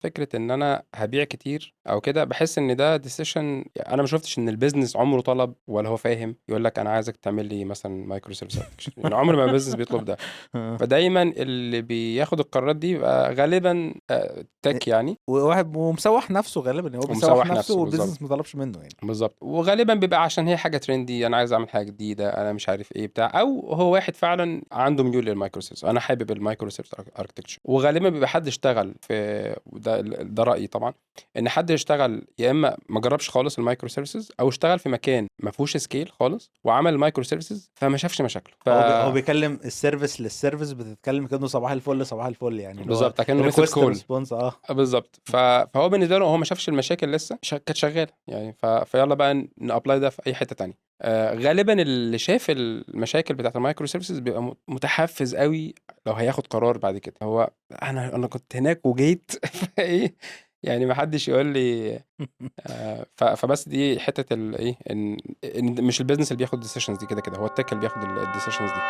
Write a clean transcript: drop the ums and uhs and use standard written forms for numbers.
فكرة ان انا هبيع كتير او كده، بحس ان ده decision. انا ما شفتش ان ال business عمره طلب ولا هو فاهم يقول لك انا عايزك تعمل لي مثلا microservice architecture، يعني عمر ما ال business بيطلب ده. فدايما اللي بياخد القرارات دي بيبقى غالبا tech يعني. وواحد ومسوح نفسه، غالبا هو بيسوح ومسوح نفسه نفسه، وال business بالظبط. ما طلبش منه يعني. بالظبط، وغالبا بيبقى عشان هي حاجة trendy، انا عايز اعمل حاجة جديده، انا مش عارف ايه بتاع، او هو واحد فعلا عنده ميول لل microservice، انا حابب ال microservice architecture. وغالبا بيبقى حد اشتغل في وده ده رايي طبعا، ان حد يشتغل يا اما ما جربش خالص ال microservices، او اشتغل في مكان ما فيهوش scale خالص وعمل microservices فما شافش مشاكله. هو بيكلم ال service لل service، بتتكلم كانه صباح الفل صباح الفل يعني، اللي هو بالظبط، كانه method request call. response اه. بالظبط، فهو بالنسبة له هو ما شافش المشاكل لسه، كانت شغالة يعني، فيلا بقى ن apply ده في اي حتة تانية. غالبا اللي شاف المشاكل بتاعت ال microservices بيبقى متحفز قوي لو هياخد قرار بعد كده، هو انا كنت هناك وجيت، فايه يعني ما حدش يقول لي. فبس دي حتة الايه، ان مش ال business اللي بياخد ال decisions دي، كده كده هو ال tech اللي بياخد ال decisions دي.